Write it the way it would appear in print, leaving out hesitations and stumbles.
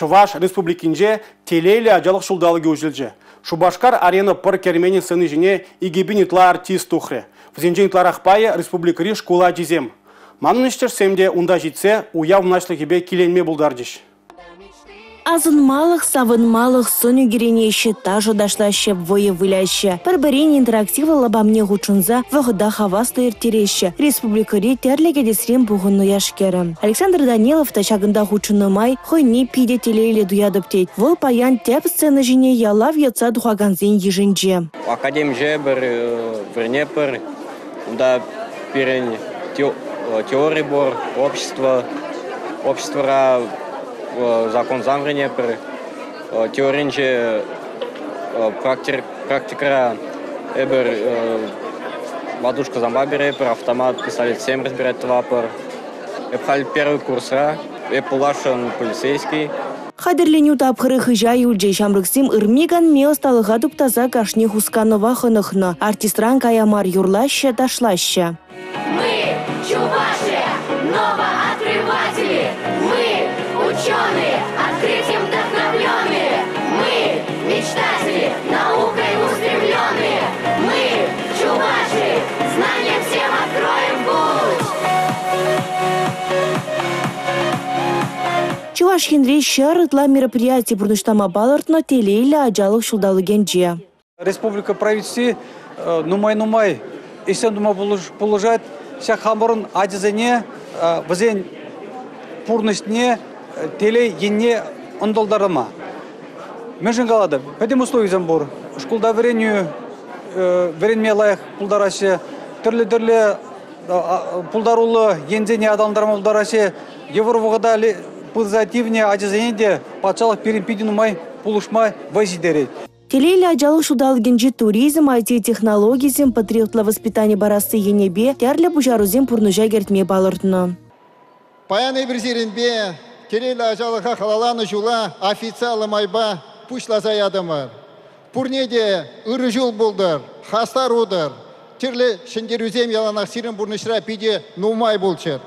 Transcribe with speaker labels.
Speaker 1: Чӑваш Республикинче Телейлӗ ачалӑх ҫулталӑкӗ уҫӑлчӗ. Шупашкар арена пӑр керменӗн сцени ҫине 2000 ытла артист тухрӗ. Вӗсенчен ытларах пайӗ республикӑри шкул ачисем. Манӑн ӗҫтешсем те унта ҫитсе уяв мӑнаҫлӑхӗпе киленме пултарчӗҫ.
Speaker 2: Асӑнмалӑх, савӑнмалӑх сӑн ӳкерӗнеҫҫӗ, ташӑ ташлаҫҫӗ, вӑйӑ выляҫҫӗ. Пӗр-пӗрин интерактивлӑ лапамне хутшӑнса вӑхӑта хаваслӑ ирттереҫҫӗ республикӑри тӗрлӗ кӗтесрен пухӑннӑ яш-кӗрӗм. Александр Данилов та ҫакӑнта хутшӑннӑ май хӑйне питӗ телейлӗ туятӑп тет. Вӑл паян тӗп сцена ҫине ялав йӑтса тухакансен йышӗнче.
Speaker 3: Академинче пӗр вӗренетпӗр. Унта пирӗн теори пур, общество, обществӑра законсем вӗренетпӗр. Теоринче практикӑра эпир ватушкӑсемпе перетпӗр, автомат, пистолетсем разбирать тӑватпӑр. Эп халь первый курсра, эп пуласшӑн полицейский.
Speaker 2: Хатӗрленӳ тапхӑрӗ хыҫа юлчӗ. Ҫамрӑксем ырми-канми ӑсталӑха туптаса кашни хусканӑва хӑнӑхнӑ. Артистран кая мар юрлаҫҫӗ, ташлаҫҫӗ.
Speaker 4: Мы, Чувашия, новооткрыватели! Мы, ученые, открытием вдохновленные! Мы, мечтатели, наукой устремленные! Мы, чуваши, знанием всем откроем путь!
Speaker 2: Чӑваш Енре 100 ытла мероприяти пурнӑҫлама палӑртнӑ телейлӗ ачалӑх ҫулталӑкӗнче.
Speaker 5: Республика правительстви нумай-нумай ӗҫсем тума пулӑшать. Ҫак хамӑрӑн ачасене, вӗсен пурнӑҫне телей енне ӑнтӑлтарма. Мӗншӗн калатӑп? Пӗтӗм условисем пур. Шкулта вӗренӳ, вӗренме лайӑх пултараҫҫӗ. Тӗрлӗ-тӗрлӗ пултаруллӑ енсене аталантарма пултараҫҫӗ. Йывӑр вӑхӑта пырса тивнӗ ачасене те патшалӑх пирӗн питӗ нумай пулӑшма вӑй ҫитерет.
Speaker 2: Телейлӗ ачалӑх ҫулталӑкӗнче туризм, IT-технологисем, патриотла воспитани парасси енӗпе тӗрлӗ пуҫарусем пурнӑҫа кӗртме палӑртнӑ.
Speaker 6: Паян эпир сирӗнпе телейлӗ ачалӑха халалланӑ ҫула официаллӑ майпа пуҫласа ятӑмӑр. Пурне те ырӑ ҫул пултӑр, хастар утӑр, тӗрлӗ ҫӗнтерӳсем яланах сирӗн пурнӑҫра питӗ нумай пулччӑр.